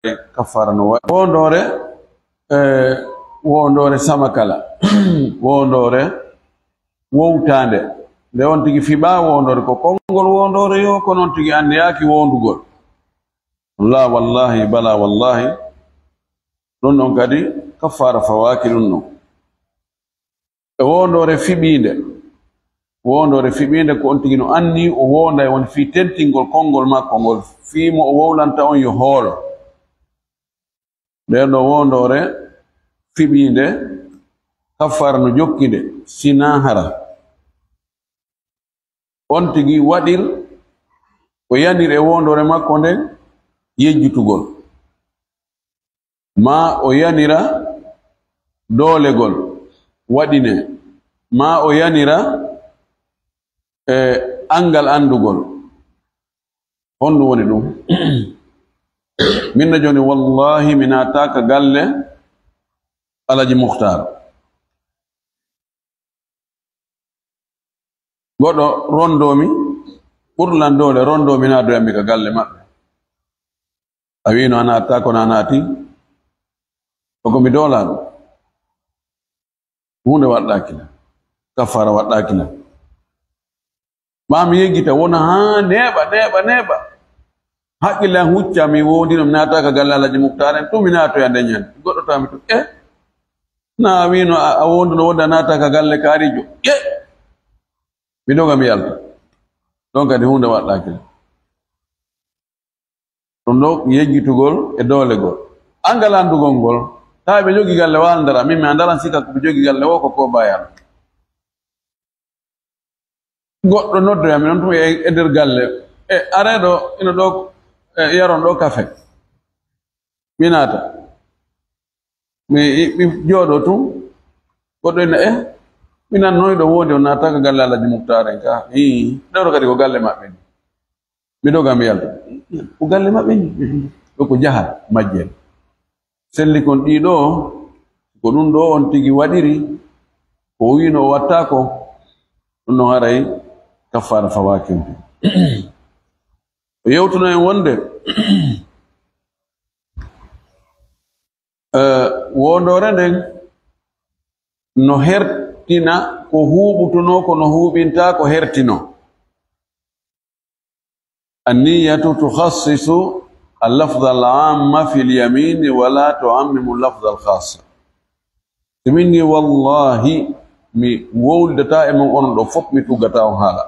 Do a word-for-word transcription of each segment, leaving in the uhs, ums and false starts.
Kaffara no waɗi. Wondoore, eh, wondoore samakala. Wondoore wowtaande. Nde on tigi fiɓa wondoore, ko konngol wondoore yo, ko noon tigi anniyaaki wondugol. La wallahi, bala wallahi. Ɗum ɗon kadi kaffara fawaaki ɗum ɗon. E wondoore fiɓiinde. Wondoore fiɓiinde ko on tigi no anni o wonda e won fii tentingol konngol makko ngol, fii mo o wowlanta on yo hoolo. Nden ɗo wondoore fiɓiinde, kaffara no jokki nde, sinaa hara on tigi waɗir, o yanir e wondoore makko nden yejjitugol. Maa o yanira doolegol, waɗine. Maa o yanira, e, anngal anndugol. Honɗum woni ɗum? Min na jooni, wallahi, mi naataaka galle Alaji Muhtar. Goɗɗo rondoo mi, ɓurɗo lan doole, rondoo mi, naatoyammi ka galle maɓɓe. A wiino a naatataa, kono a naati. Ko ko mi doolaa ɗum. Huunde waɗɗaaki lan. Kaffara waɗɗaaki lan. Maa mi yeggita wona haa neeɓa, neeɓa, neeɓa. Hakkille an hucca, mi woondino, mi naataaka galle Alaji Muktaar en, tun mi naatoya nden ñande. Goɗɗo tawi mi tun, eh? Na a wiino a, a woonduno wonde a naataaka galle kaariijo. Eh! Mi doga mi yalta. Ɗon kadi huunde waɗɗaaki lan. Ɗum ɗo yejjitugol e doolegol. Anngal anndugol ngol, tawi ɓe jogi galle wala ndara, min mi andalan sika ko ɓe jogi galle wo ko ko bayal. Goɗɗo noddoyam mi noon tun e, e nder galle. E areɗo ina ɗo, e yaron ɗo kafe. Mi naata. Mi, mi jooɗo tun. Goɗɗo ina, eh, mi nan noon ɗo wondi on naata ka galle Alaji Muktaar en ka. Ii, ɗo kadi ko galle maɓɓe ni. Mi doga mi yalta. Ko galle maɓɓe ni. Ɗo ko jahal majjel. Selli kon ɗiɗo, ko ɗum ɗo on tigi waɗiri, ko o wiino o watta ko, ɗum ɗon haray kaffara fawaaki on. O yewtuno en wonde, eh, wondoore nden no hertina ko huuɓutuno, ko no huuɓinta ko hertino. النية تخصص اللفظ العام في اليمين ولا تعمم اللفظ الخاص. Si min ni, wallahi, mi wowlidata e mon onon ɗo fof, mi tuggata on haala.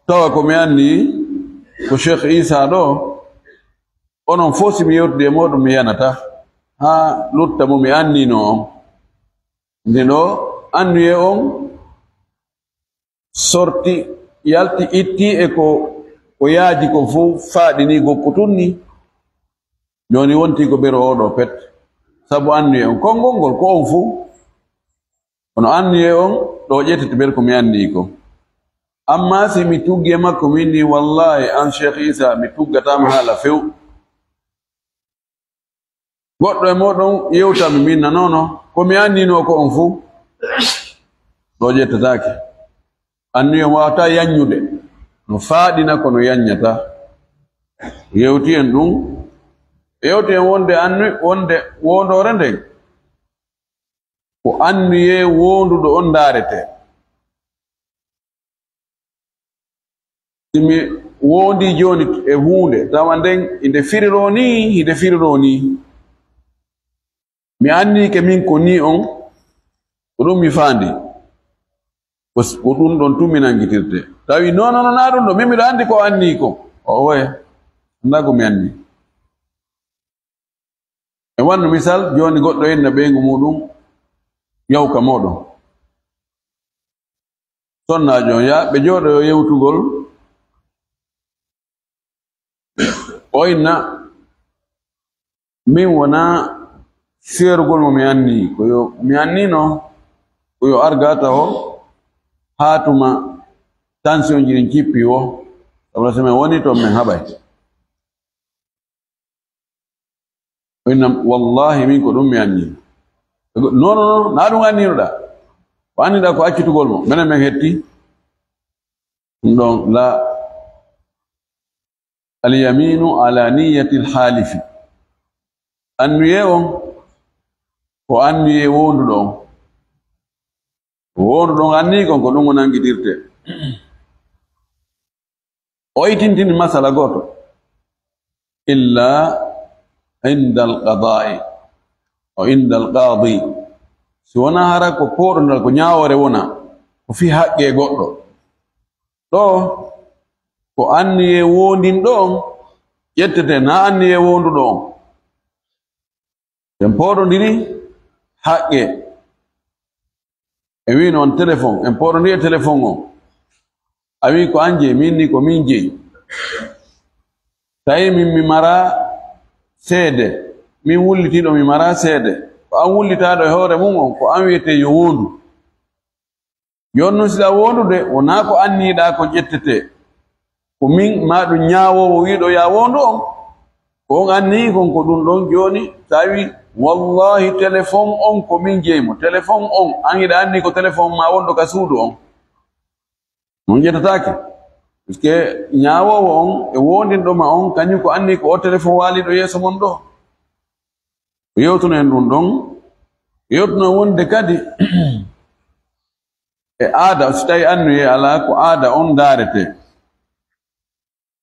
Tawa ko mi anni ko Cheikh Isa ɗo, onon fof si mi yewtidi e moɗon mi yanata, haa lutta mo mi annino on. Nde ɗo annuye on sorti, yalti, itti e ko, ko yaaji ko fof faaɗini gokko tun ni. Jooni wonti ko bero oɗo pet. Sabu annuye on, konngol ngol ko on fof. Kono annuye on, ɗo ƴettete bero ko mi anni ko. Amma si mi tuggi e makko, min ni, wallahi, an Cheikh Isa, mi tuggataama haala few. Goɗɗo e moɗon yewtami, min na nono, ko mi annino ko on fof, ɗo ƴettataake. Annuye on wawata yanñude. No faaɗina, kono yanñata. Yewti en ɗum. Yewti en wonde annu-, wonde wondoore nden. Ko annuye wonduɗo on ndaarete. Si mi wondi jooni e huunde, tawa nden inde firiro ni, inde firiro ni. Mi anni ke min ko ni on, ko ɗum mi faandi. Ko s-, ko ɗum ɗon tun mi nanngitirte. Tawi non, non, non, na ɗum ɗo, min miɗo anndi ko anni ko. O oye, annda ko mi anni. E wanno misal, jooni goɗɗo inna ɓeyngu muɗum, yawka moɗon. Sonnaajo on yaa, ɓe jooɗo yo yewtugol. O inna, min wonaa feerugol mo mi anni. Ko yo, mi annino, ko yo arga taho, haa tuma tension ji ɗin cippi wo. Sabu so min woni toon, min haɓay. O inna, wallahi, min ko ɗum mi anni. Non, non, non, na ɗum anninoɗaa. Ko anniɗaa ko accitugol mo. Menen men hetti. Ɗum ɗon la. Al-yaminu ala niyyati al-halifi. Anniyee on, ko anniyee wonduɗo on. Wonduɗo on annii kon, ko ɗum o nanngidirte. O itintini masala gooto. Illa inda al-qada'i wa inda al-qadi. Si wonaa hara ko pooɗondal, ko ñaawoore wona, ko fii haqqe goɗɗo. Ɗo, ko anniyee wondinɗo on ƴettete, naa anniyee wonduɗo on. En pooɗondiri haqqe. E wii noon téléphone, en pooɗondiri e téléphone on. A wii ko an jeyi, min ni ko min jeyi. Tawi min mi mara seede, min wullitiiɗo mi mara seede. Ko an wullitaaɗo e hoore mum on, ko an wiyetee yo wondu. Jooni noon, si ɗa wondude, wonaa ko anniiɗaa ko ƴettetee. Ko min, maa ɗum ñaawoowo wiiɗo yaa wondu on. Ko on annii kon ko ɗum ɗon jooni, tawi, wallahi, téléphone on ko min jeyi mo. Téléphone on, an hiɗa anni ko téléphone maa wonɗo ka suudu on. Mon ƴettataake. Parce que ñaawoowo on e wondinɗo ma on, kañum ko anni ko o téléphone waaliiɗo yeeso mon ɗo. O yewtuno en ɗum ɗon. O yewtuno wonde kadi e aada, si tawi anniyee alaa, ko aada on ndaaretee.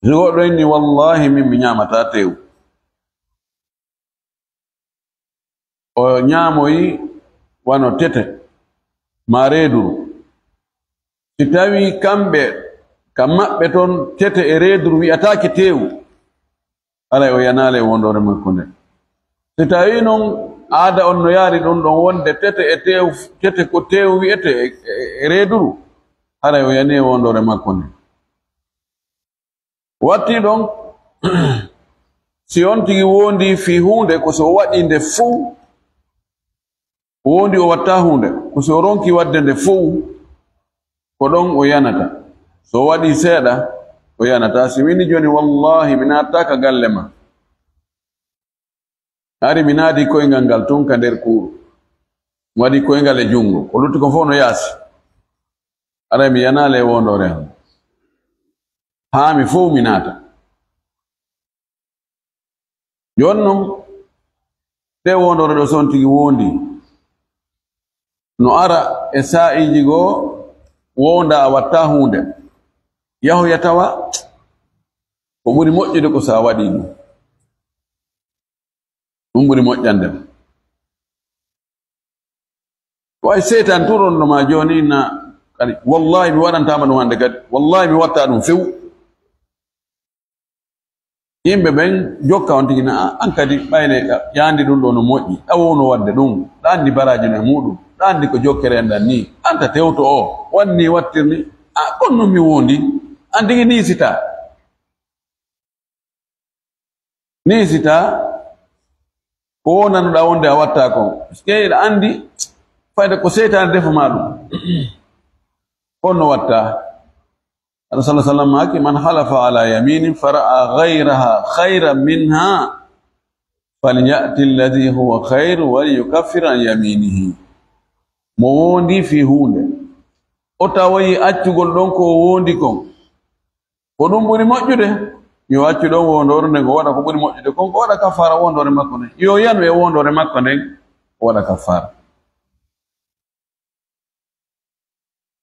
Si goɗɗo inni, "Wallahi, min mi ñaamataa teewu." O ñaamoyi wano tete, maa reeduru. Si tawii kamɓe, ka maɓɓe ton, tete e reeduru wi'ataake teewu, haray o yanaali e wondoore makko nden. Si tawii non aada on no yaari ɗum ɗon wonde tete e teewu, tete ko teewu wi'etee e, e, e reeduru, haray o yanii e wondoore makko nden. Watti ɗon, si on tigi wondi fii huunde, ko si o waɗi nde fow, wondi o watta huunde, ko si o ronki waɗde nde fow, ko ɗon o yanata. Si o waɗi seeɗa, o yanata. Si wini jooni, "Wallahi, mi naatataa ka galle ma." Ari mi naati koyngal ngal tun ka nder kuuru. Mi waɗi koyngal e junngo. Ko lutti kon fow no yaasi. Aray mi yanaali e wondoore am. Haa mi fow mi naata. Jooni non, ɗe wondoore ɗo si on tigi wondi. No ara e saa'iiji goo wonda a watta huunde. Yahoya tawa ko ɓuri moƴƴude ko si a waɗi ɗum. Ɗum ɓuri moƴƴande ma. Ko ay seytaan turonno ma jooni na kadi, "Wallahi, mi waɗantaama ɗum hannde kadi. Wallahi, mi watta ɗum few." Yimɓe ɓen jokka on tigi na, "An kadi, ɓayde ka yaandi ɗum ɗo no moƴƴi. Ɗa wowno waɗde ɗum. Ɗa anndi baraaji no e muuɗum. Ɗa anndi ko jokkere enɗan nii. An ta tewto o. Wanni wattirni. A, kon non mi wondi. An tigi nii sita." Nii si taa ko wonanoɗaa wonde a watta kon, parce que eɗa anndi fayde ko seytaane defu ma ɗum. Kono watta. Rasul sallallahu alaihi wasallam maaki, "Man halafa ala yaminin fara'a ghayraha khayran minha, falyati alladhi huwa khayru wal yukaffir an yaminihi." Mo wondi fii huunde, o tawoyi accugol ɗon ko o wondi kon, ko ɗum ɓuri moƴƴude, yo accu ɗon wondoore nden, o waɗa ko ɓuri moƴƴude kon, o waɗa kafaara wondoore makko nden. Yo yanu e wondoore makko nden, o waɗa kafaara.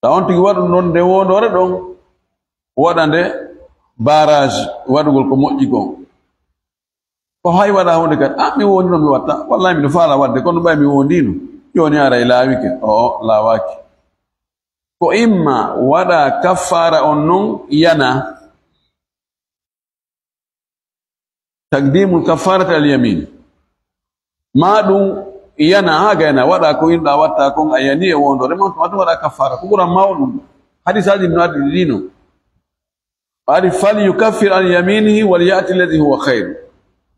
Ta on tigi waɗu ɗon nde wondoore ɗon, o waɗa nde barrage waɗugol ko moƴƴi kon. Ko hay waɗa huunde kadi, "Ah, mi wondino mi watta, wallahi miɗo faala waɗde, kono ɓay mi wondino, jooni aray laawike." O laawaaki. Ko imma waɗa kaffaara on non yana. Taqdimul kaffarati al yamin. Ma ɗum yana ha gayna waɗa ko inɗa watta kon a yani e wondore man, to waɗa kaffaara. Ko ɓura mawɗum. Hadisaaji no addi ɗino. Ari, "Fal yukaffir an yaminihi wal ya'ti alladhi huwa khayr."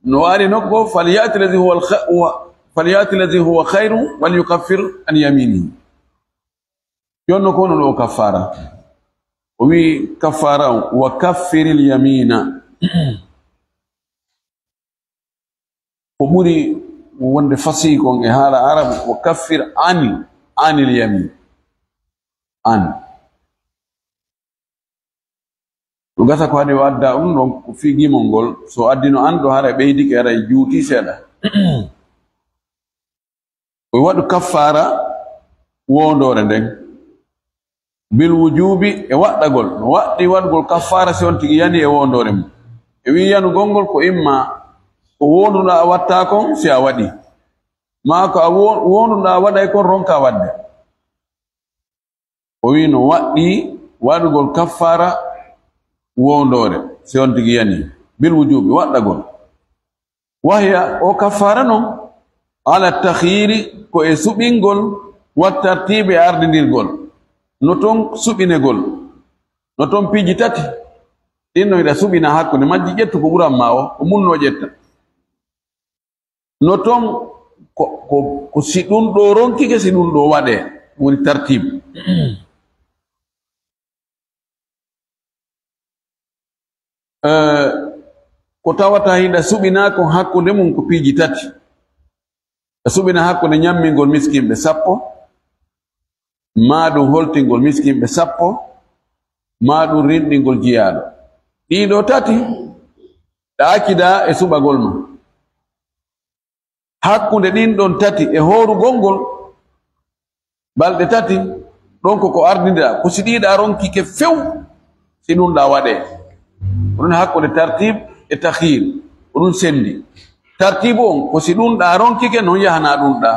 No ari nokko, "Fal ya'ti alladhi huwa al kha-, huwa, fal ya'ti alladhi huwa khayru wal yukaffir an yaminihi." Jonno ko no ɗo kaffara. O wi kaffara on, "Wa kaffiril yamina." Ko ɓuri wonde fasihi kon e haala Arabu, "Wa kaffir ani, anil yamin." An. Ɗum gasa ko haɗi o adda ɗum ɗon ko fii gimol ngol. So addino an ɗo, hara ɓeydike, hara juuti seeɗa. O waɗu kaffaara woondoore nden. Bil wujubi, e waɗɗagol. No waɗɗi waɗugol kaffaara si on tigi yani e woondoore mum. E wi'i yanugol ngol ko imma ko woonduɗaa a watta kon si a waɗi. Maa ko a wo-, woonduɗaa a waɗay kon ronka waɗde. O wi'i no waɗɗi waɗugol kaffaara woondoore si on tigi yani. Bil wujubi, waɗɗagol. Wahiya, o kaffaara non, ala takhiri, ko e suɓingol, wa tartibi, e ardindirgol. No ton suɓinegol. No ton piiji tati. Ɗin no hiɗa suɓina hakkunde majji, ƴettu ko ɓuran ma o, ko munno ƴetta. No ton ko, ko, ko si ɗum ɗo ronkike, si ɗum ɗo waɗe, woni tartib. Eh, ko tawata hinda suɓina ko hakkunde mum ko piiji tati. E suɓina hakkunde ñammingol miskinɓe sappo, maa ɗum holtingol miskinɓe sappo, maa ɗum rinɗingol jiyaaɗo. Ɗiɗo tati, ɗa accida e suɓagol ma. Hakkunde ɗin ɗon tati e hoorugol ngol, balɗe tati, ɗon ko ko ardindiraa, ko si ɗiɗa ronkike few, si ɗum ɗa waɗe. Ko ɗum hakkunde tartib e takhir, ko ɗum sendi. Tartibu on, ko si ɗum ɗa ronkike, non yahana ɗum ɗa.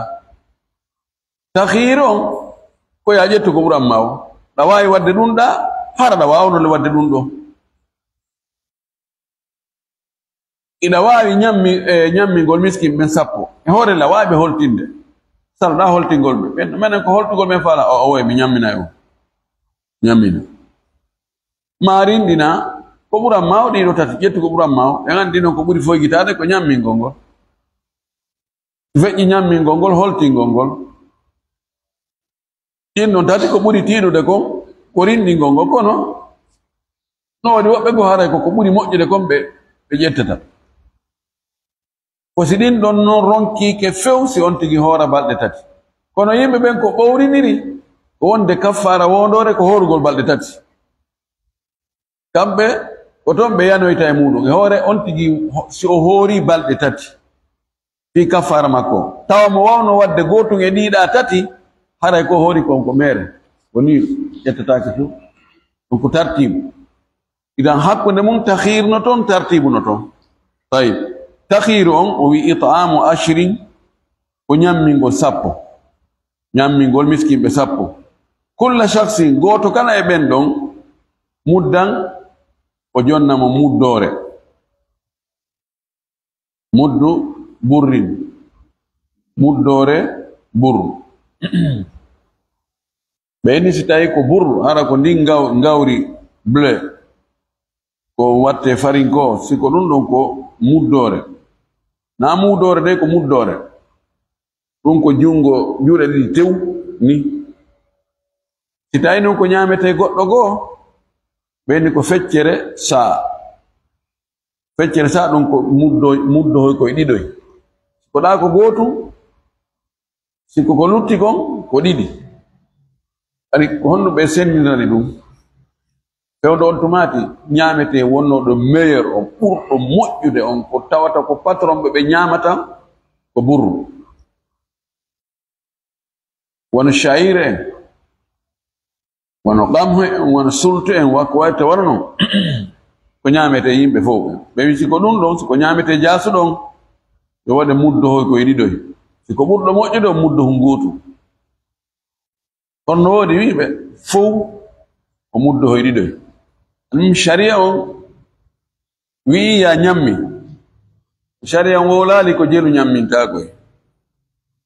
Takhir on, ko ya ƴettu ko ɓuran ma o. Ɗa waawi waɗde ɗum ɗa, hara ɗa waawno le waɗde ɗum ɗo. Ina waawi ñammi-, e, ñammingol miskin ɓen sappo. E hoore la waawi ɓe holtinde. Salo ɗa holtingol ɓe. Ɓen, menen ko holtugol ɓen faala, o, o, mi ñamminay o. Ñammina. Ma rinɗina, ko ɓuran ma o ɗiɗo tati, ƴettu ko ɓuran ma o. Ɓe anndi non ko ɓuri foygitaade ko ñammingol ngol. Feƴƴi ñammingol ngol, holtingol ngol. Ɗin non tati ko ɓuri tiiɗude kon, ko rinɗingol ngol. Kono, no waɗi woɓɓe goo haray ko ko ɓuri moƴƴude kon ɓe, ɓe ƴettata. Ko si ɗin ɗon non ronkike few si on tigi hoora balɗe tati. Kono yimɓe ɓen ko ɓowriniri, ko wonde kaffaara woondoore ko hoorugol balɗe tati. Kamɓe, ko toon ɓe yanoyta e muuɗum. E hoore on tigi, ho-, si o hoori balɗe tati, fii kaffaara makko, tawa mo waawno waɗde gootun e ɗiɗa tati, haray ko hoori kon ko meere. Ko nii ƴettataake fof. Ɗum ko tartiibu. Idan hakkunde mum takhiir no toon, tartiibu no toon. Tayib. Takhiiru on, o wi it'aamu ashrin, ko ñammingol sappo. Ñammingol miskinɓe sappo. Kulla shakhsin, gooto kala e ɓen ɗon, muddan, o jonna mo muddoore. Muddu burrin. Muddoore burru. Ɓe inni si tawi ko burru, hara ko ndin ngaw-, ngawri bleu. Ko watte farin ko, si ko ɗum ɗon ko muddoore. Na muddoore de ko muddoore. Ɗum ko junngo, juuɗe ɗiɗi tew ni. Si tawi noon ko ñaametee goɗɗo goo, ɓe inni ko feccere saa. Feccere saa ɗum ko muddo-, muddohoy koye ɗiɗoy. Ko ɗaa ko gootum, si ko ko lutti kon, ko ɗiɗi. Ari ko honno ɓe senndinani ɗum? Fewndo on tumaati ñaametee wonnooɗo meilleur on, ɓurɗo moƴƴude on, ko tawata ko patron ɓe ɓe ñaamata, ko burru. Wano sha'ir en, wano qamhu en, wano sultu en, wa ko wayi to wano non. Ko ñaametee yimɓe fof. Ɓe wi si ko ɗum ɗon, si ko ñaametee jaasu ɗon, yo waɗe muddohoy koye ɗiɗoy. Si ko ɓurɗo moƴƴude on, muddohu ngootu. Kono no woodi wi'ɓe fow ko muddohoy ɗiɗoy. Ɗum sharia on wi'i ya ñammi. Sharia on wowlaali ko jelu ñammintaako e.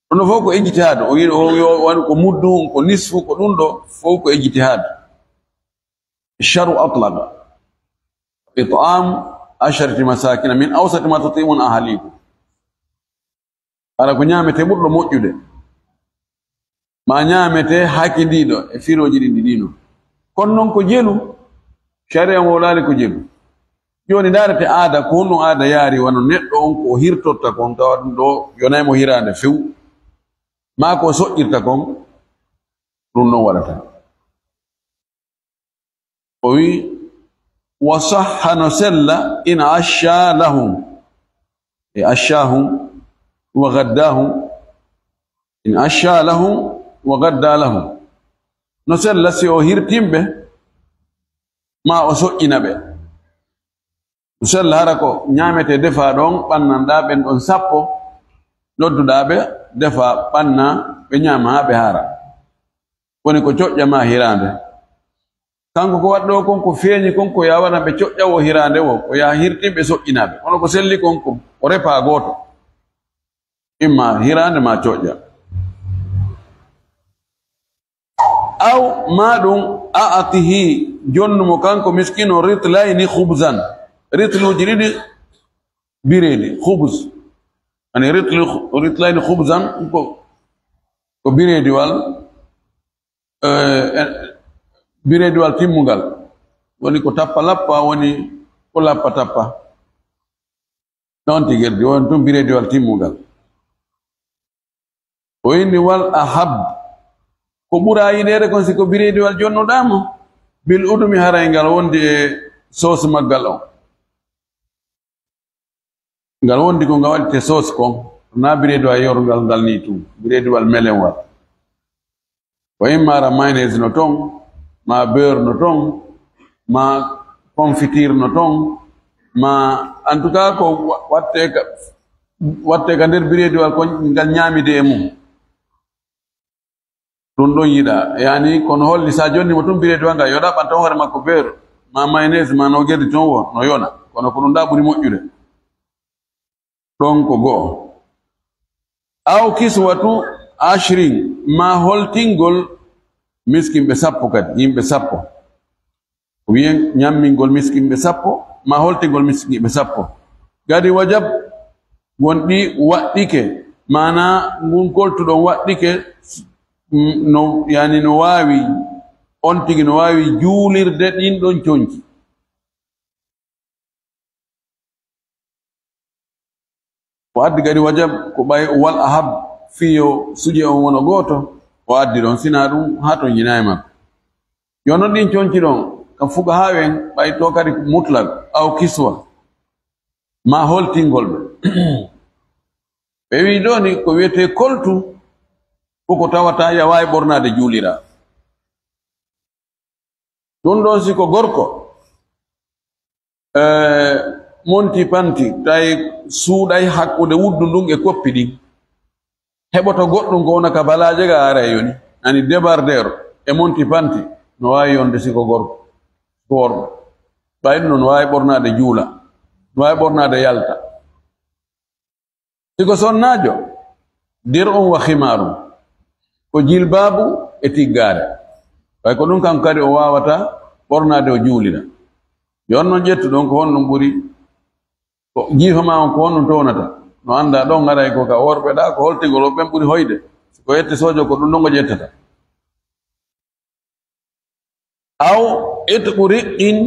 Ɗum ɗo fow ko ijtihaad. O wi'i o, o, o, ko muddu, ko nisfu, ko ɗum ɗo fow ko ijtihaad. Sharu atlaqa. It'am asharati masakina min awsati ma tut'imuna ahlikum. Hara ko ñaametee ɓurɗo moƴƴude, maa ñaametee hakindiiɗo e firooji ɗin ɗiɗi non. Kono non ko jelu, sharia on wowlaali ko jelu. Jooni ndaarete aada, ko honɗum aada yaari, wano neɗɗo on ko o hirtorta kon, tawa ɗum ɗo yonay mo hiraande few, maa ko o soƴƴirta kon, ɗum non waɗata. O wi, Wa sahha, no sella, in asha lahum, e ashahum wa gaddahum, in asha lahum wa gadda lahum. No sella si o hirtimɓe, ma o soƴƴina ɓe. No sella hara ko ñaamete defa ɗon, ɓannanɗa ɓen ɗon sappo, nodduɗa ɓe, defa, ɓanna, ɓe ñaama haa ɓe haara. Woni ko coƴƴa ma hiraande. Kanko ko waɗɗo kon, ko feeñi kon, ko ya waɗan ɓe coƴƴa wo hiraande wo, ko ya hirtin ɓe soƴƴinaaɓe. Kono ko selli kon, ko o repa gooto. Imma hiraande ma coƴƴa. Aw ma ɗum, a'tihi, jonnu mo kanko miskino ritlayni khubzan. Ritluuji ɗiɗi bireedi, khubz. Ani ritlu-, ritlayni khubzan ko, ko bireediwal, eh, eh, bireediwal timmungal. Woni ko tappa lappa, woni ko lappa tappa. Ɗon tigi heddi, woni tun bireediwal timmungal. O inni wal ahab. Ko ɓura yiɗeede kon si ko bireediwal jonnuɗaa mo, bil udumi, haray ngal wondi e soos maggal on. Ngal wondi ko ngal waɗi te soos kon, na bireediwal yorngal ngal ni tun, bireediwal melenwal. Ko imma hara mayonnaise no ton, ma beurre no ton, ma confiture no ton, ma, en tout cas, ko wa-, watte ka, watte ka nder bireediwal kon ngal ñaamide e mum. Ɗum ɗon yiɗa. Yani, kono holli sa jonni mo tun bireediwal ngal, yo ɗaɓɓan tan hoore makko beurre, ma mayonnaise, ma no gerdi ton wo, no yona. Kono ko ɗum ɗa ɓuri moƴƴude. Ɗon ko go'o. Aw kiswatu ashrin, ma holtingol miskinɓe sappo kadi, yimɓe sappo. O wi'en ñammingol miskinɓe sappo, ma holtingol miskinɓe sappo. Gadi wajab, won ɗi waɗɗike, maana ngun koltuɗon waɗɗike, mm, no, yani no waawi, on tigi no waawi juulirde ɗin ɗon conci. O addi kadi wajab ko ɓay wal ahab, fii yo suje on wono gooto, o addi ɗon, sinaa ɗum haa to ñinaay makko. Yo non ɗin conci ɗon, kam fuka haa wen, ɓay to kadi mutlak, aw kiswa, ma holtingol ɓe. Ɓe wi ɗo ni ko wiyetee koltu, ko ko tawata ya waawi ɓornaade juulira. Ɗum ɗon si ko gorko, eh, monti panti, tawi suuɗay hakkunde wuddu ndun e koppi ɗin. Heɓoto goɗɗum ko wona ka balaaje ga ara e yoni. Ani débardeur e monti panti, no waawi yonde si ko gorko, ko worɓe. Ɓay ɗum no waawi ɓornaade juula, no waawi ɓornaade yalta. Si ko sonnaajo, dir'un wa khimarun, ko jilbaabu e tiggaare. Ɓay ko ɗum kanko kadi o waawata ɓornaade o juulira. Yo on non ƴettu ɗon ko honɗum ɓuri, ko jiifa ma on ko honɗum townata. No annda ɗon ngaray ko ka worɓe ɗa, ko holtigol o ɓen ɓuri hoyde. Si ko yette soojo ko ɗum ɗon o ƴettata. Aw itqu riqqin,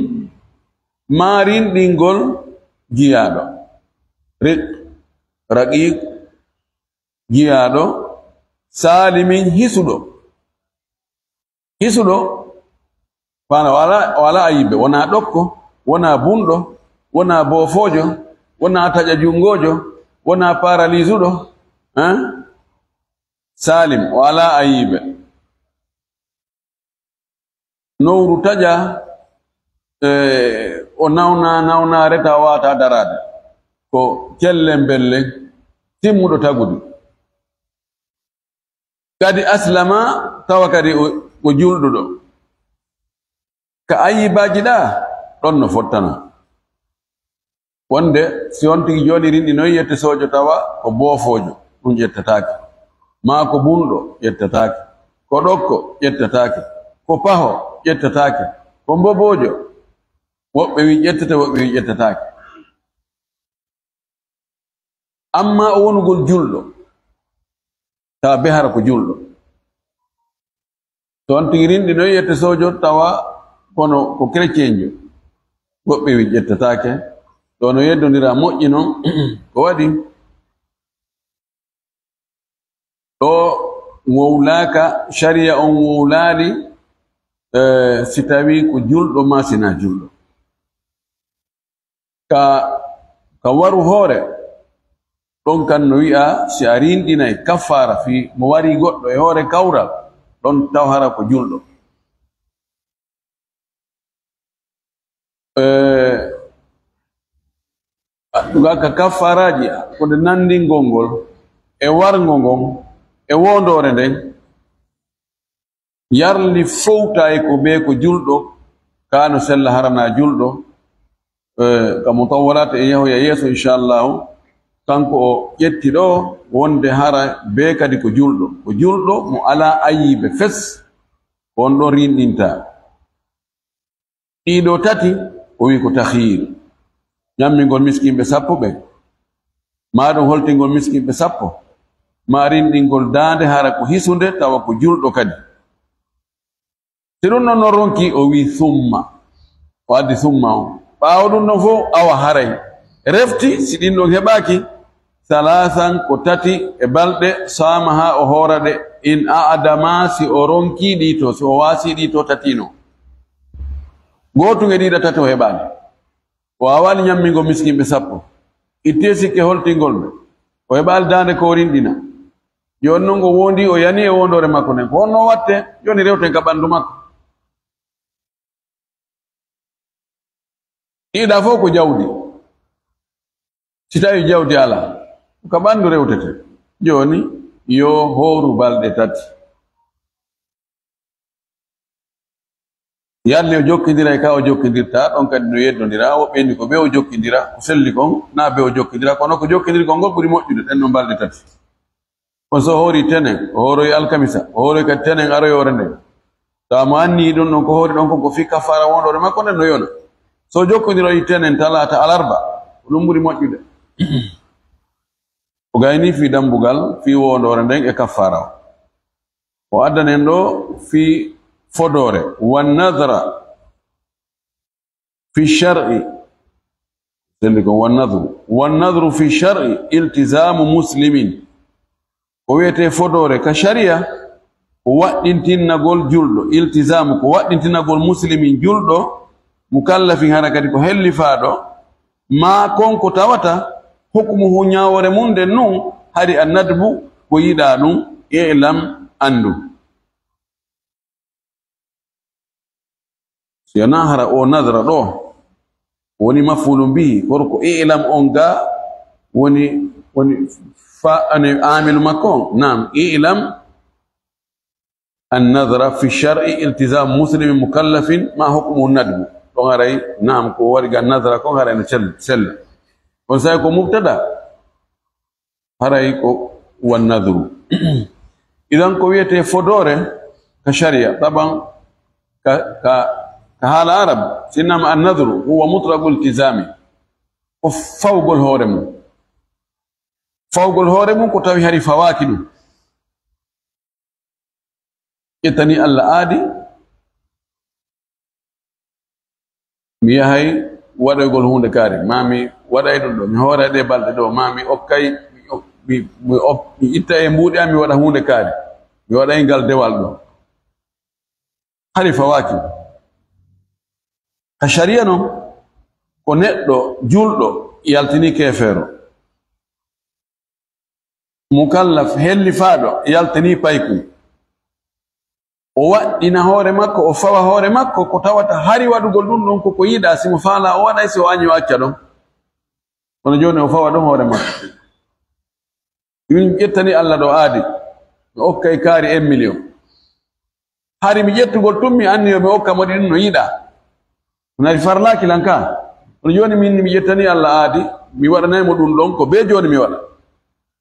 maa rinɗingol jiyaaɗo. Riq, raqiq, jiyaaɗo, saalimin hisuɗo. Hisuɗo, fana wala, wala ayibe, wona ɗokko, wona bunɗo, wona boofoojo, wona taƴa junngojo, wona paralyseuɗo, hein? Salim, wala ayibe. Nowru taƴa, eh, o nawna, nawnaare tawa wata daraade. Ko cellen bellen, timmuɗo tagudi. Kadi aslama, tawa kadi o, o julɗuɗo. Ka ayibaaji ɗa, ɗon no fottana. Wonde, si on tigi jooni rinɗinoyi yette soojo tawa ko boofoojo, ɗum ƴettataake. Maa ko bunɗo, ƴettataake. Ko ɗokko, ƴettataake. Ko paho, ƴettataake. Ko mboboojo, woɓɓe wi ƴettete, woɓɓe wi ƴettataake. Amma o wonugol julɗo, tawa behara ko julɗo. So on tigi rinɗinoyi yette soojo tawa kono ko chrétienjo, woɓɓe wi ƴettataake. Ɗo no yeddondira moƴƴi non, ko waɗi? Ɗo wowlaaka, sharia on wowlaali, eh, si tawi ko julɗo ma sina julɗo. Ka, ka waru hoore, ɗon kan no wi'a si a rinɗinay kaffaara fii mo wari goɗɗo e hoore kawral, ɗon taw hara ko julɗo. Eh, ɗuga ka kaffaaraaji, ko nde nanndingol ngol, e warngo ngon, e woondoore nden, yarli fowtaay ko bee ko julɗo, kaa no sella harana julɗo, eh, ka mutawwalaat e yahoya yeeso, inchallahu, kanko o ƴetti ɗo wonde hara bee kadi ko julɗo. Ko julɗo mo alaa ayiibe fes, ko on ɗon rinɗinta. Ɗiɗo tati, o wi'i ko tahiir. Ɲammingol miskinɓe sappo ɓen. Maa ɗum holtingol miskinɓe sappo. Maa rinɗingol daande hara ko hisunde, tawa ko julɗo kadi. Si ɗum ɗon no ronki, o wi'i summa. O addi summa on. Ɓaawo ɗum ɗon fof, awa haray. Refti, si ɗin ɗon heɓaaki, salaasan ko tati e balɗe, saama haa o hoora ɗe, in a'dama si o ronkii ɗi to, si o waasii ɗi to tati non. Gootun e ɗiɗa tati o heɓaali. O waawaali ɲammingo miskinɓe sappo. Ittee sikke holtingol ɓe. O heɓaali daande ko o rinɗina. Jooni non ngo woondii o yani e woondoore makko nden. Ko honno watte? Jooni rewten ka ɓanndu makko. Ɗiɗa fof ko jawdi. Si tawi jawdi alaa, ko ka ɓanndu rewtete. Jooni, yo hooru balɗe tati. Yalli o jokkindira e ka o jokkindirta, ɗon kadi no yeddondira. Woɓɓe inni ko bee o jokkindira, ko selli kon, naa bee o jokkindira, kono ko jokkindirgol ngol ɓuri moƴƴude, ɗen ɗon balɗe tati. Kono so o hoori tenen, o hooroyi alkamisa, o hooroyi kadi tenen aroyoore nden. Tawa mo anni ɗum ɗon ko hoori ɗon kon ko fii kafaara wondoore makko nden no yona. So jokkondiroyi tenen, talaata, alarba, ko ɗum ɓuri moƴƴude. O gayni fii dambugal, fii wondoore nden e kafaara o. O addanen ɗo fii fodoore, wan nadra fi shar'i. Selli ko wan nadru. Wan nadru fi shar'i iltizaamu muslimin. Ko wiyetee fodoore ka sharia, ko waɗɗintinnagol julɗo. Iltizaamu ko waɗɗintinnagol muslimin julɗo, mukallafin hara kadi ko hellifaaɗo, maa kon ko tawata hukmuhu ɲaawoore mum nden nun hari a nadbu ko yiɗaa ɗum, i'lam anndu. Si wonaa hara o nadra ɗo, woni maf'ulun bihi, kono ko i'lam on ga woni, woni fa-, ani aamilu makko on. Naam, i'lam an nadra fi shar'i iltizam muslimin mukallafin ma hukmu nadbu. Ɗon haray, naam, ko wari ga nadra kon haray no sell-, sella. On say ko mubtada. Haray ko wan nadru. Idan ko wiyetee fodoore ka sharia, taban ka, ka, ka haala arab, si innama an nadru huwa mutlaqu iltizami. Ko fawgol hoore mum. Fawgol hoore mum ko tawi hari fawaaki ɗum. Ƴettani Allah aadi, mi yahay waɗoygol huunde kaari, maa mi waɗay ɗum ɗo, mi hooray ɗee balɗe ɗo, maa mi okkay, mi ok-, mi, mi ok-, mi itta e mbuuɗi am, mi waɗa huunde kaari, mi waɗay ngal dewal ɗo. Hari fawaaki. Ka sharia non, ko neɗɗo juulɗo yaltini keefeero. Mukallaf hellifaaɗo yaltanii paykun. O waɗɗina hoore makko, o fawa hoore makko, ko tawata hari waɗugol ɗum ɗon ko ko yiɗaa, si mo faalaa o waɗay, si o añi o acca ɗon. Kono jooni o fawa ɗon hoore makko. Min ƴettani Allah ɗo aadi, mi okkay kaari un million. Hari mi ƴettugol tun, mi anni yo mi okka mo ɗi ɗum no yiɗaa. Kono hari farlaaki lan ka. Kono jooni min mi ƴettani Allah aadi, mi waɗanay mo ɗum ɗon, ko bee jooni mi waɗa.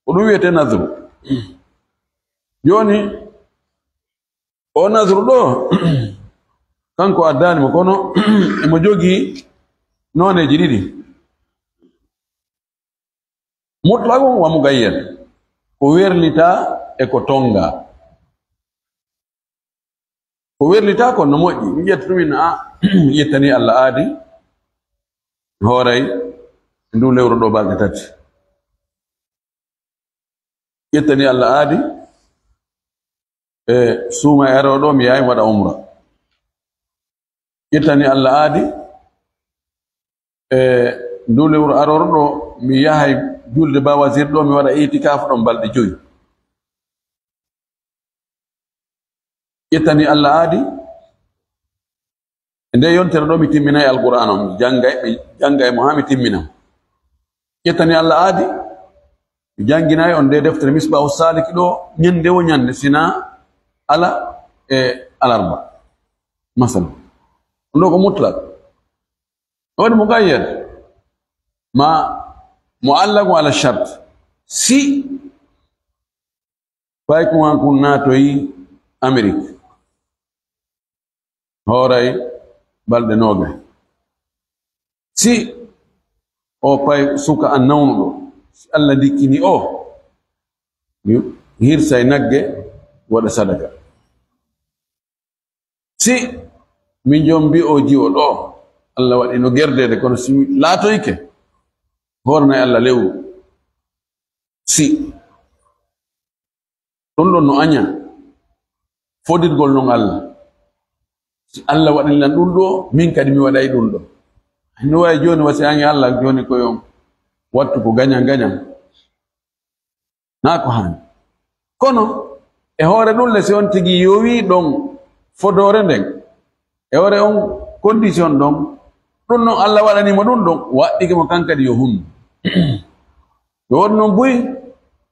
Ko ɗum wiyetee nadru. Jooni, o nadru ɗo, kanko addaani mo, kono emo jogii nooneeji ɗiɗi. Mutlaqun wa muqayyad. Ko werlitaa e ko tonngaa. Ko werlitaa kon no moƴƴi. Mi ƴetta ɗum, mi wi'a, a, mi ƴettanii Allah aadi, mi hooray e nduu lewru ɗo balɗe tati. Ƴettanii Allah aadi, e suuma e aroo ɗo, mi yahay mi waɗa umra. Ƴettanii Allah aadi, e Ndu lewru aroru ɗo, mi yahay julde Bawazir ɗo, mi waɗa itikaafu ɗon balɗe joyi. Ƴettani Allah aadi. E nde yontere ɗo, mi timminay Alqur'aan on, mi janngay, mi janngay mo haa mi timmina. Ƴettani Allah aadi, mi jannginaay on nde deftere Misbaahu Saaliki ɗo, ñannde wo ñannde, sina ala e alarba. Masalan. Ɗum ɗo ko mutlaq. Woni muqayyad. Ma mu'allaqun ala shart. Si Paykun an kun naatoyi Amerik, hooray balɗe noogay. Si o pay suka an nawnuɗo, si Allah dikkini o, mi hirsay nagge, waɗa sadaka. Si min jom mbi o jiwo ɗo, Allah waɗi no gerdeede, kono si mi laatoyke, hoornay Allah lewru. Si ɗum ɗon no aña, fodirgol non Allah. Si Allah waɗani lan ɗum ɗo, min kadi mi waɗay ɗum ɗo. No wawi jooni, wasi aña Allah jooni ko yon wattu ko gañan gañan. Naa ko haani. Kono, e hoore ɗum le, si on tigi yowi ɗon fodoore nden, e hoore on condition ɗon, ɗum non Allah waɗani mo ɗum ɗon, waɗɗike mo kan kadi yo hunnu. Ɗo woni non buy,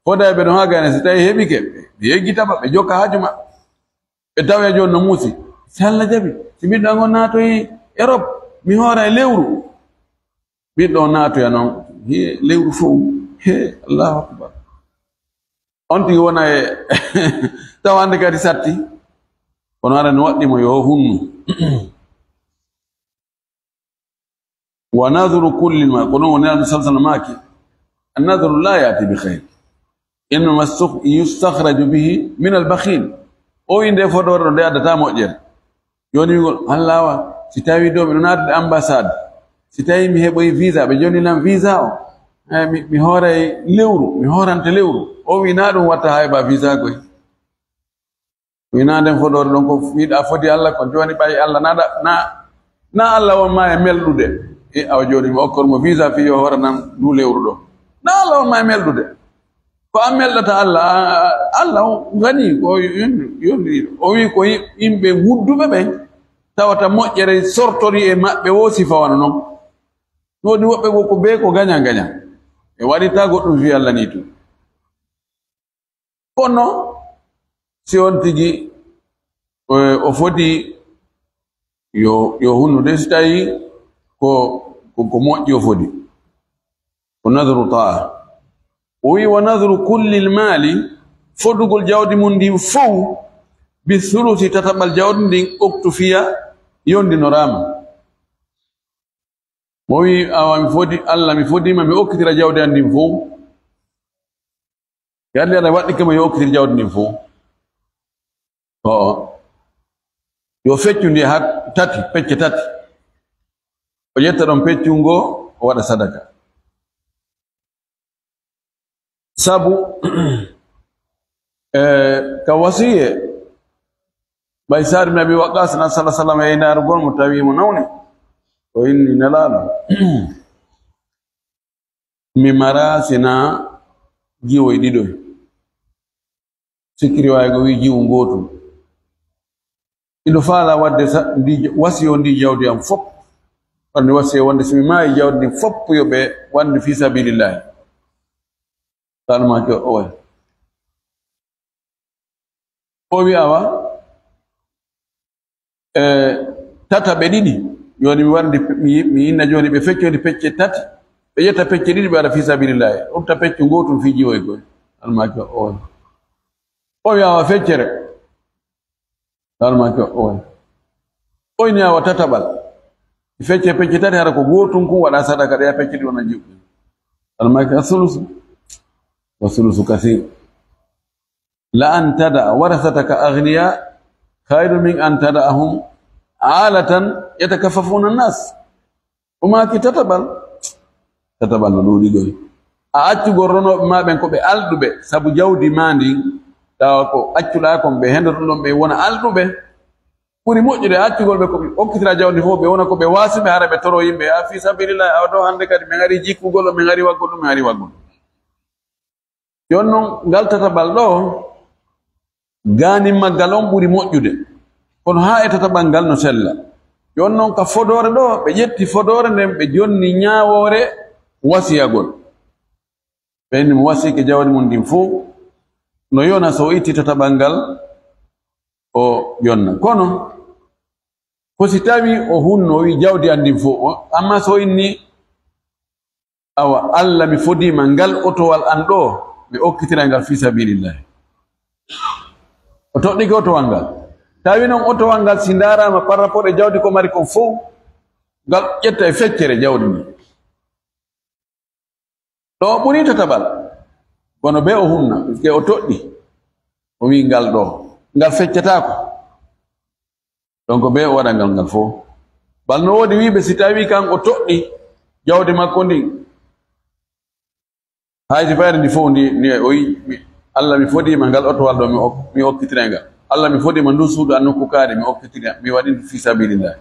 fodayɓe ɗon haa gayna, si tawi heɓike, ɓe yeggita ma, ɓe jokka haaju maɓɓe. Ɓe tawi jooni no muusi. Si Allah jaɓi, si ɓiɗɗo an on naatoyi Europe, mi hoora e lewru. Ɓiɗɗo on naatoya non, he, lewru fow. He, Allahu Akbar. On tigi wona e tawande kadi satti. Kono aɗa no waɗɗi mo yo hunnu. Wa nadhru kulli ma, ko ɗum woni Annabi sallallahu alaihi wasallam maaki, "An-nadhru la ya'ti bi khayr. Innama yustakhraju bihi min al-bakhil." O wi nde fodoore ɗo nde addata moƴƴere. Jooni wigol, "Allawa, si tawi ɗo miɗo naatude ambassade, si tawi mi heɓoyi visa, ɓe jonni lan visa o, eh, mi, mi hooray lewru, mi hoorante lewru." O wi na ɗum watta hay ba visa koy. Wina nden fodoore ɗon ko wiɗa fodi Allah, ko jooni ɓay Allah naɗa, na, na Allah won ma e melɗude. E awa jooni mi okkor mo visa fi yo horanan ndu lewru ɗo. Na Allah won ma e melɗude. Ko an melɗata Allah, a, a, Allah on gani ko yonɗi, yonɗi. O wi ko yim-, yimɓe wudduɓe ɓen tawata moƴƴere sortori e maɓɓe wo sifa wano non. Wodi woɓɓe go ko be ko gaña gaña. E waɗita goɗɗum fi Allah ni tun. Kono si on tigi, eh, o fodi yo, yo hunnude si tawi ko, ko, ko moƴƴi o fodi. Ko nadru taa. O wi, "Wa nadru kullil maali," fodugol jawdi mum ndin fow, bi sulusi tataɓal jawdi ndin, uktu fiya yondinoraama. Mo wi, "Awa, mi fodi, Allah, mi fodima, mi okkitira jawdi an ndin fow." Yalla Allah waɗɗike mo yo okkitir jawdi ndin fow. Oo. Yo feccu ndi ha tati, pecce tati. O ƴetta ɗon peccu ngo, o waɗa sadaka. Sabu, eh, ka wasiye, ɓay Saad ibn Abi Waqqas na sallallahu alaihi wasallam e ndaarugol mo tawi mo nawni. O inni Nelaaɗo, "Mi mara sina jiwoy ɗiɗoy." Sikki riwaaya go wi jiwu ngootu. Iɗo faala wadde sa-, ndi j-, wasiyo ndi jawdi am fop. Wonde wasiyo wonde si mi maayi jawdi ndi fop yo ɓe wande fi sabilillahi. Tan ma ke o waɗi. O wi awa, eh, tata ɓe ɗiɗi. Joni mi wardi, mi, mi inna joni ɓe feccodi pecce tati. Ɓe ƴetta pecce ɗiɗi ɓe waɗa fi sabilillahi. Ɓurta peccu ngootum fi jiwoy koy. Almaki o waɗi. O wi awa feccere. Almaki o waɗi. O ini awa tataɓal. Fecce pecce tati hara ko gootum kun waɗa sadaka ɗe a pecce ɗi wona jiwɗe. Almaki a sulusu. Wa sulusu kasir. La an tada warasataka aghniya khairun min an tada'ahum alatan yatakaffafuna an-nas. O maaki tataɓal. Tataɓal no ɗuuɗi ɗoy. A accugol ronooɓe ma ɓen ko ɓe alɗuɓe, sabu jawdi ma ndin, tawa ko accuɗaa kon ɓe hendoto ɗon ɓe wona alɗuɓe. Ɓuri moƴƴude accugol ɓe ko ɓe okkitira jawdi fof, ɓe wona ko ɓe waasi, ɓe hara ɓe toro yimɓe, "A fii sabilillahi, awa ɗo hannde kadi min ari jikku goɗɗo, min ari waggol ɗum, min ari waggol ɗum." Jooni noon, ngal tataɓal ɗo, gaanin maggal on ɓuri moƴƴude. Kono haa e tataɓal ngal no sella. Jooni noon, ka fodoore ɗo, ɓe ƴetti fodoore nden, ɓe jonni ñaawoore wasiyagol. Ɓe inni mo wasiike jawdi mum ndin fof, no yona so o itti tataɓal ngal, o yonna. Kono, ko si tawi o hunno, o wi jawdi an ndin fof, o, amma so o inni, "Awa, Alla, mi fodiima ngal otowal an ɗo, mi okkitira ngal fii sabilillahi." O toɗɗike otowal ngal. Tawi noon otowal ngal, si ndaaraama par rapport e jawdi ko mari kon fof, ngal ƴetta e feccere jawdi ndi. Ɗo ɓuri tataɓal. Kono be o hunna, puisque o toɗɗi. O wi ngal ɗo, ngal feccataako. Donc, be o waɗa ngal, ngal fof. Bal no woodi wiiɓe, si tawi kan o toɗɗi jawdi makko ndin, hay si fayre ndi fof ndi, ndi o yi, mi, "Alla, mi fodiima ngal otowal ɗo, mi ok-, mi okkitira ngal. Alla, mi fodiima ndu suudu an nokku kaari, mi okkitira, mi waɗi ndu fi sabilillah.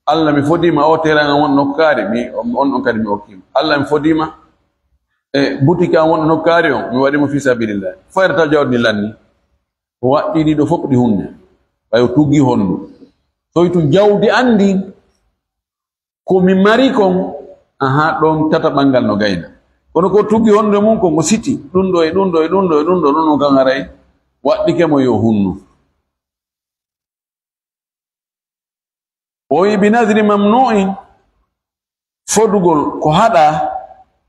Alla, mi fodiima o terrain an won nokku kaari, mi, on, on kadi mi okkiima. Alla, mi fodiima e boutique an won nokku kaari on, mi waɗi mo fi sabilillah." Fayre taw jawdi ndi lanni. O waɗɗii ɗiɗo fof ɗi hunne. Ɓay o tuggi hondu. Soytu jawdi an ndin, ko mi mari kon, aha, ɗon tataɓal ngal no gayna. Kono ko tuggi hondu mum kon, o siti. Ɗum ɗo e ɗum ɗo e ɗum ɗo e ɗum ɗo, ɗum ɗo kan haray waɗɗike mo yo hunnu. O wi, "Bi nadri mamnu'in", fodugol ko haɗa,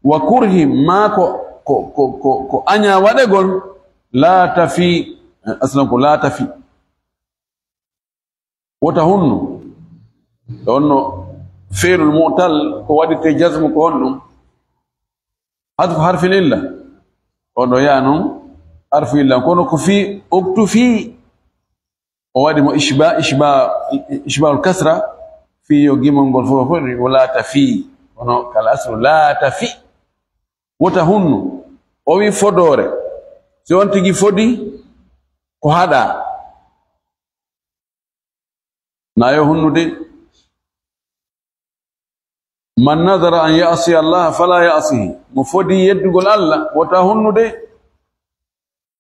"wa kurhi", maa ko, ko, ko, ko, ko aña waɗegol, "laa tafi", aslan ko "laa tafi", wota hunnu. Ɗon no feelul mu'tal ko waɗirte jazmu ko honɗum? Hadfu harfil illa. On ɗo yaa noon harfu illa. Kono ko fii uktufi, o waɗi mo ishba, ishba, ishbaul kasra, fii yo gimol ngol fof fof, wala tafi. Kono kal aslu, la tafi. Wota hunnu. O wi fodoore. Si on tigi fodi, ko haɗa. Na yo hunnude. "Man nadara an ya'siya Allah fala ya'sihi." Mo fodi yeddugol Allah, wota hunnude.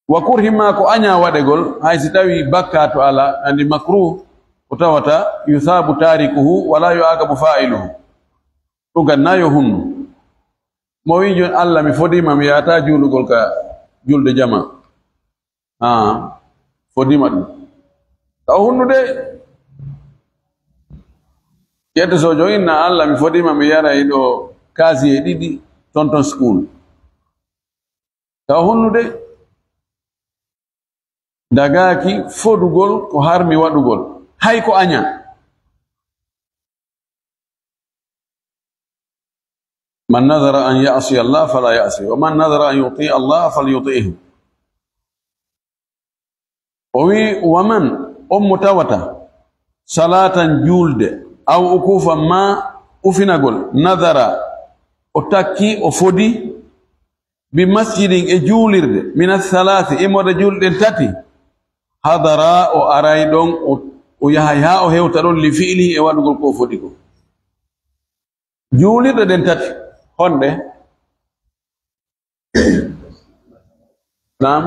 "Wa kurhi", ma ko aña waɗegol, hay si tawi bakkaatu ala, andi makruh, ko tawata yusabu tarikuhu wala yu'aqabu fa'iluhu. Ɗum kan na yo hunnu. Mo wi jooni, "Allah, mi fodima, mi yahata juulugol ka julde jama." Ah, fodima ɗum. Taw hunnude. Ƴetta so jooni, "Na Allah, mi fodima, mi yara e ɗo casier ɗiɗi, tonton school." Taw hunnude. Dagaaki fodugol ko harmi waɗugol. Hay ko aña. "Man nadara an ya'siya Allah fala ya'sihi, wa man nadara an yuti'a Allah falyuti'hu." O wi, "Wa man", on mo tawata, "salatan", juulde, "aw ukufan", ma ufinagol, "nadara", o takki, o fodi, "bi masjidin", e juulirde, "min athalathi", immorde juulɗen tati, "hadara", o aray ɗon, o, o yahay haa o hewta ɗon, "li fi'lihi", e waɗugol ko o fodi ko. Juulirɗe ɗen tati, honɗe? Naam.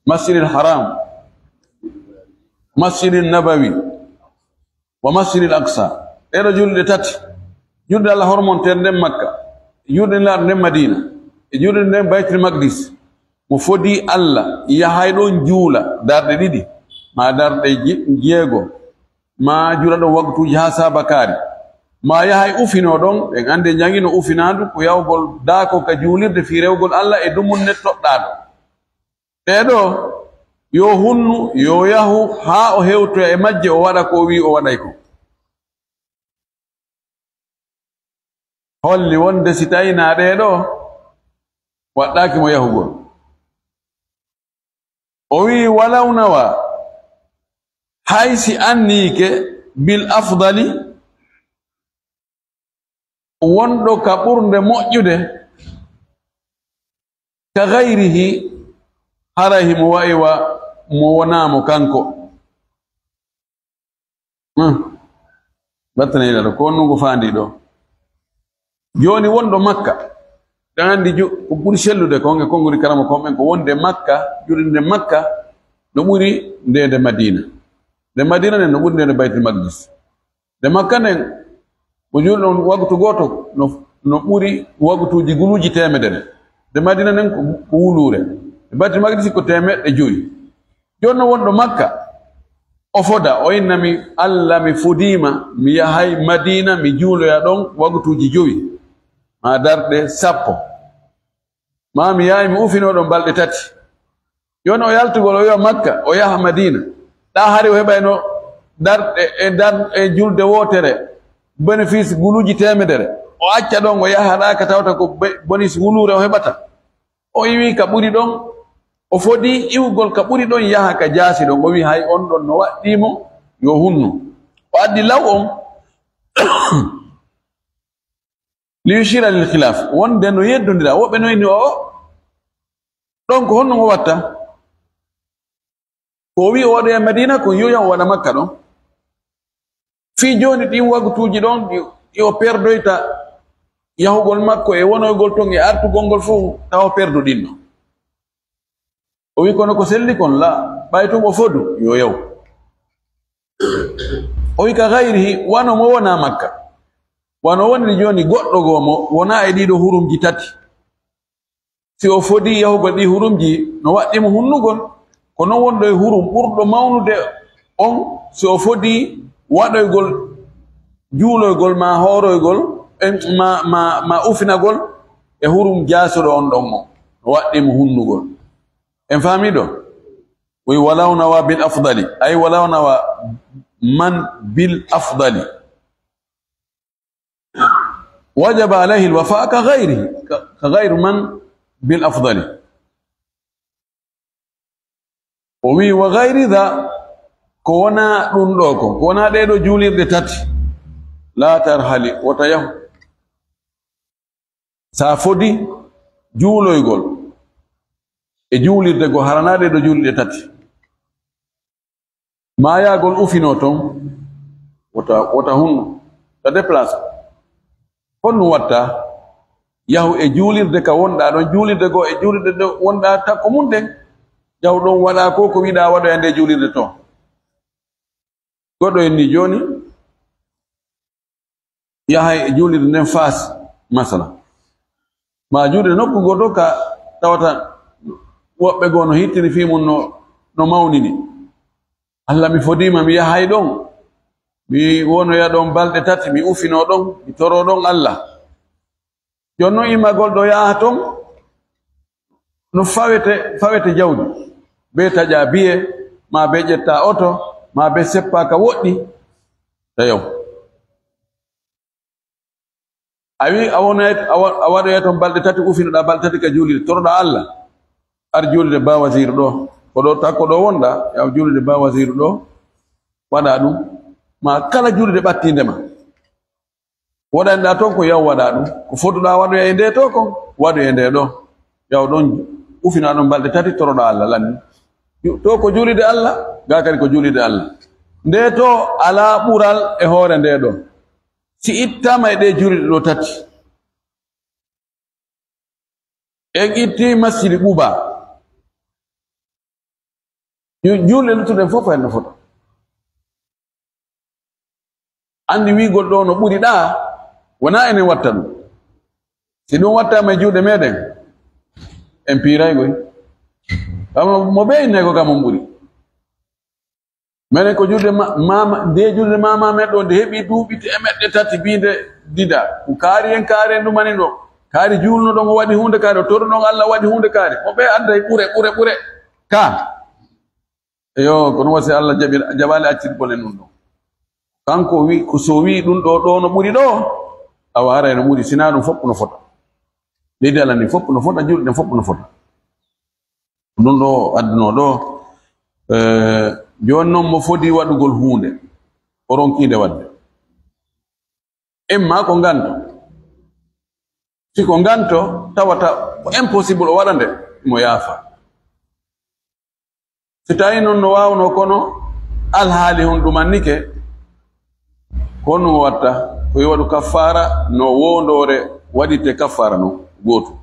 Masjidil Haram, Masjidil Nabawi, wa Masjidil Aqsa. Ɗeɗo juulirɗe tati. Juulirde Allah hormonteere nden Makka, juulirde Nulaaɗo nden Madina, e juulirde nden Baytul Maqdis. Mo fodi Allah, yahay ɗon juula darɗe ɗiɗi, ma darɗe je-, jeego, ma juula ɗon waktuuji haa saabakaari, ma yahay ufinoo ɗon, en anndi, en janngino ufinaandu ko yahugol daako ka juulirde fii rewugol Allah e dumunne toɗɗaaɗo. Ɗee ɗoo, yo hunnu, yo yahu haa o hewtoya e majje, o waɗa ko o wi'i o waɗay ko. Holli wonde si tawi na ɗee ɗoo, waɗɗaaki mo yahugol. O wi'i, "Walaw nawa", hay si anniike, "bil afdali", wonɗo ka ɓurnde moƴƴude, "ka ghayrihi", haray himo wa'i wa mo wonaa mo kanko. Hmm. Battane ina ɗo, ko honno ngo faandi ɗo? Jooni wonɗo Makka, ɗen anndi ju-, ko ɓuri sellude kon e konngudi karama kon ɓen, ko wonde Makka, juulirde Makka no ɓuri nde nde Madina. Nde Madina nden no ɓuri nde nde Baytul Maqdis. Nde Makka nden, mo juulɗon wagtu gooto no, no ɓuri wagtuuji guluuji teemedere. Nde Madina nden ko, ko wuluure. Nde Baytul Maqdis ko teemeɗɗe jowi. Jooni non wonɗo Makka, o foda, o inna mi, "Alla, mi fodiima, mi yahay Madina, mi juuloya ɗon wagtuuji jowi, maa darɗe sappo. Maa mi yahay mi ufinoo ɗon balɗe tati." Jooni o yaltugol, o wi'a Makka, o yaha Madina. Ɗaa hari o heɓayno darɗe e dar-, e julde wootere, bénéfice guluuji teemedere. O acca ɗon, o yaha ɗaa ka tawata ko be-, bonus wuluure o heɓata. O iwi ka ɓuri ɗon, o fodi iwgol ka ɓuri ɗon yaha ka jaasi ɗon. O wi hay on ɗon no waɗɗii mo, yo hunnu. O addi law on, li yushira lil khilaf, wonde no yeddondira. Woɓɓe no inni o, o, ɗon ko honno o watta? Ko o wi o waɗoya Madina, ko yo yahu o waɗa Makka ɗon. Fii jooni ɗin wagtuuji ɗon, ɗi, ɗi o perdoyta yahugol makko e wonoygol ton e artugol ngol fof, tawa o perdo ɗin ɗon. O wi kono ko selli kon, la, ɓay tun o fodu, yo yahu. O wi ka gayrihi, wano mo wona Makka. Wano woniri jooni goɗɗo goo mo wona e ɗiɗo hurumji tati. Si o fodii yahugol ɗii hurumji, no waɗɗii mo hunnugol. Ko non wonɗo e hurum ɓurɗo mawnude on, si o fodii waɗoygol juuloygol maa hooroygol, en, maa, maa, maa ufinagol e hurum jaasuɗo on ɗon mo, no waɗɗii mo hunnugol. En faamii ɗo? O wi, "Walaw nawa bil afdali." Ay, "Walaw nawa man bil afdali." Wajaba alayhi alwafa ka gayri, ka, ka gayru man bil afdali. O wi, "Wa gayri dha," ko wona ɗum ɗo ko, ko wona ɗee ɗo juulirɗe tati. La tarhali, wota yahu. Sa fodi juuloygol e juulirde go harana ɗee ɗo juulirɗe tati. Maayagol ufinoo ton, wota, wota hunnu, ta déplace. Honɗum watta? Yahu e juulirde ka wonɗaa ɗon, juulirde goo e juulirde ɗo wonɗaa takko mum ɗen. Yahu ɗon waɗa ko, ko wiɗaa waɗoya nde juulirde to. Goɗɗo en ni jooni, yahay e juulirde nden Faas, masala. Ma juulirde nokku goo ɗo ka tawata woɓɓe goo no hittini fii mum no, no mawnini. "Alla, mi fodiima, mi yahay ɗon. Mi wonoya ɗon balɗe tati, mi ufinoo ɗon, mi toroo ɗon Alla." Jooni non immagol ɗo yaha ton, no fawete, fawete jawdi. Be taƴa biye, maa be ƴetta oto, maa be seppa ka woɗɗi. Tayo. A wi a wonay, a wa-, a waɗoya ton balɗe tati, ufinoɗaa balɗe tati ka juulirde, toroɗaa Alla. Ar juulirde Ba Wasiiru ɗo. Ko ɗo, takko ɗo wonɗaa, yaw juulirde Ba Wasiiru ɗo. Waɗa ɗum. Maa kala juulirde ɓattiinde ma. Woɗanɗaa toon ko yaw waɗaa ɗum. Ko foduɗaa waɗoya e ndee too kon, waɗu e ndee ɗoo. Yaw ɗoon ufinaa ɗoon balɗe tati, toroɗaa Alla lanni. Yo, too ko juulirde Alla, gaa kadi ko juulirde Alla. Ndee too alaa ɓural e hoore ndee ɗoo. Si ittaama e ɗee juulirɗe ɗoo tati, en itti Masjidi Quba. Yo juulɗe luttuɗe fof heen no fota. Anndi wiigol ɗoo no ɓuri ɗaa, wonaa enen watta ɗum. Si ɗum wattaama e juuɗe meeɗen, en piiray koy. Kam mo ɓe innay ko kam on ɓuri. Menen ko juulde ma-, maama, nde juulde maama men ɗo, nde heɓi duuɓi teemeɗɗe tati biinde dida. Ko kaari en, kaari en ɗumani ɗo. Kaari juulno ɗon, o waɗi huunde kaari, o torri ɗon Alla, o waɗi huunde kaari. Mo ɓe adday ɓure, ɓure, ɓure. Ka. Eyo, kono wasi Alla jaɓi, jaɓaali accirgol en ɗum ɗon. Kanko wi, ko so wi ɗum ɗo, ɗo no ɓuri ɗo, awa haray no ɓuri, sinaa ɗum fof no fota. Leydi Alla ndin fof no fota, juulɗe ɗen fof no fota. Ɗum ɗo addunoo ɗo, eh, jooni noon mo fodi waɗugol huunde, o ronkiinde waɗde. Imma ko nganto. Si ko nganto, tawata ko impossible o waɗa nde, mo yaafa. Si tawi noon no waawnoo, kono alhaali hun ɗumannike, Ko honɗum o watta? Ko yo waɗu kaffaara no woondoore waɗirte kaffaara non, gootum.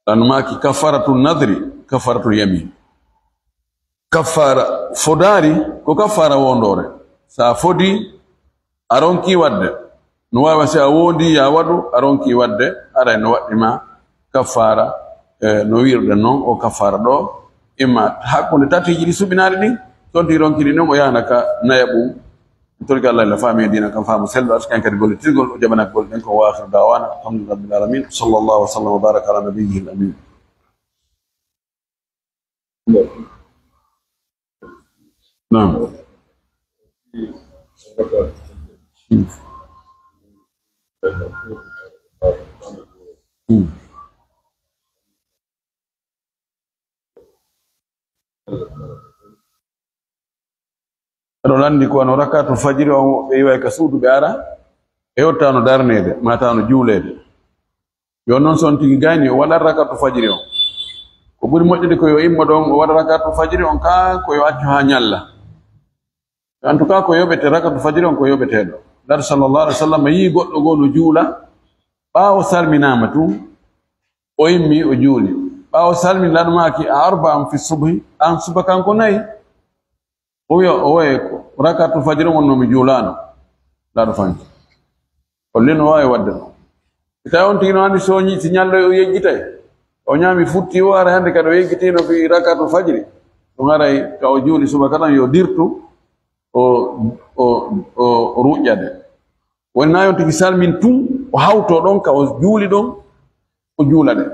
Ɗan maaki kaffaaratu nadri, kaffaaratu yamin. Kaffaara fodaari ko kaffaara woondoore. So a fodii, a ronkii waɗde, no waawi si a woondii yo a waɗu, a ronkii waɗde, haray no waɗɗii ma kaffaara, eh, no wiiruɗen non, o kaffaara ɗoo, imma hakkunde tatiiji ɗi suɓinaali ɗin, so on tigi ronkii ɗi non, o yahana ka nayaɓum. En torike Allah, Allah faami en diina kan faamu selluɗo, arsuku en kadi gollitirgol, o jaɓana golle ɗen ko. Wa akhiru da'wana alhamdulillahi rabbil alamin. Sallallahu wa sallam wa baraka ala nabiyyihil amin. Naam. Eɗo lanndi ko wano rakaatul fajiri on, woɓɓe iway ka suudu ɓe ara, ɓe yottaano darneede, maa taano juuleede. Yo non so on tigi gayni, o waɗa rakaatul fajiri on. Ko ɓuri moƴƴude ko yo immo ɗon, o waɗa rakaatul fajiri on, kaa ko yo accu haa ñalla. En tout cas, ko yoɓete, rakaatul fajiri on ko yoɓeteeɗo. Laara sallallahu alaihi wasallam yii goɗɗo goo no juula, ɓaawo salminaama tun, o immi, o juuli. Ɓaawo salmin, Laara maaki, "A arba'an fi subhi?" An subaka ko nayi? O wiya, o wiya, "Ko rakaatul fajiri on wonno mi juulaano." Laara fanti. Holli no waawi waɗde non. Si tawi on tigi no anndi so ñi-, si ñalloy o yejjitay, o ñaami futti o, haray hannde kadi o yejjitiino fi rakaatul fajiri. Ɗum haray ka o juuli subaka tan yo dirtu, o, o, o, o ruƴƴa de. Woni na on tigi salmin tun, o hawto ɗon ka o juuli ɗon, o juula ɗe.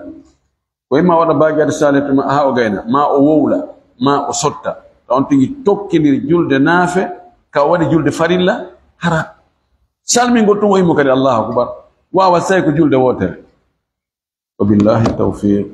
Ko imma waɗa baajaade saalete ma, haa o gayna, maa o wowla, maa o sotta. Ka on tigi tokkindiri julde naafe, ka o waɗi julde farilla, hara salmingol tun o immo kadi Allahu akbar. Waawa say ko julde wootere. Wa billahi tawfiq.